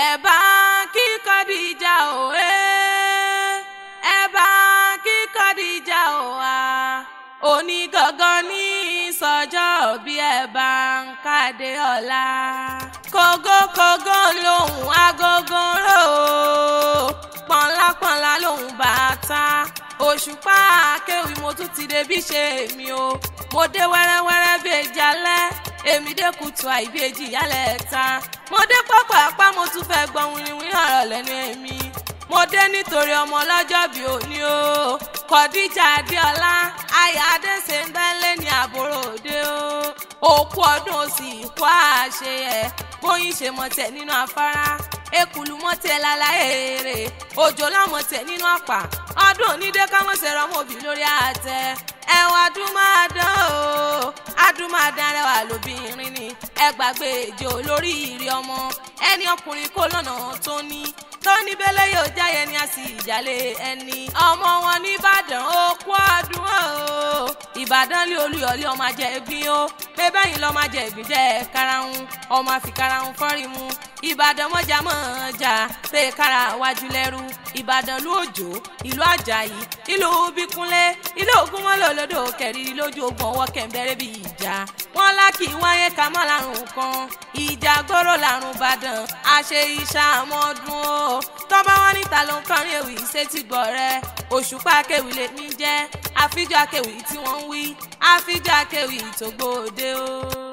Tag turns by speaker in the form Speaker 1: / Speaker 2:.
Speaker 1: Ẹ bá kí Kọ́díjà o ẹ bá kí Kọ́díjà o a òní gangan ní sọjọ́ bí ẹ bá ń kàdé ọ̀la. Kógókógó lòun agogo rò ó, pọ̀nlápọ̀nlá lòun bàtà. Òṣùpá akéwì mo tún ti dé bí ṣe mi o. Mo dé wẹ́rẹ́wẹ́rẹ́ bí ejalẹ́, èmi dé kùtù àìbí èjì yálẹ̀ ta. Mo dé pápá mo tún fẹ́ gbọ́n wíníwíní ọ̀rọ̀ lẹ́nu èmi. Mo dé nítorí ọmọ ọlọ́jọ́ bí òní o. Kọ̀díjà Adéọlá, aya Adéṣembẹ́lé ní àbúrò òde o. Òkú ọdún òsì ìkú àṣeyẹ, bóyin ṣe mọ̀tẹ̀ nínú afárá. Ekùlù mọ̀tẹ̀ lálá èrè, òjò lámọ̀tẹ̀ nínú àpà. Ọdún onídé kámọ̀sẹ̀ rọmọbì lórí àtẹ. Ẹ̀wọ̀n adúmáadán o, adúmáadán rẹwà lóbìnrin ni. Ẹ gbàgbé èjò lórí ìrì ọmọ, ẹni ọkùnrin kó lọ́nà tó ní. Tóní bẹ́lẹ̀ yóò jáyẹ ni a sì jálè ẹni. Ọmọ wọn nìbàdàn ó kú ọdún o. Ìbàdàn lé Olúyọ̀lé ọmọ ajẹ́gbín o. Bébẹ́ yìí lọ́mọ ajẹ́gbín jẹ́ karahun. Ọmọ àfi karahun fọ́rí mu. Ìbàdàn mọ́jà mọ́jà ṣe kára wájú lẹ́rú. Ìbàdàn lú Òjó, ìlú Àjàyí, ìlú Bíkúnlé, ìlú Ògúnmọ́lá lódò kẹ̀rí lójú ogun ọwọ́ kẹ̀mbẹ̀rẹ̀ bí ìjà. Wọ́n lákì wáyé ká mọ́ lárùn kan. Ìjà gbọ́rọ̀ lárùn Ìbàdàn, àṣe ìṣàmọ́dún o. Tọ́ba wọn níta ló ń kọrin ewì sétí gbọ́ rẹ. Òṣùpá akéwì lèmi jẹ́, àfijọ́ akéwì tí wọ́n ń wí, àfijọ́ akéwì tó gbòde o.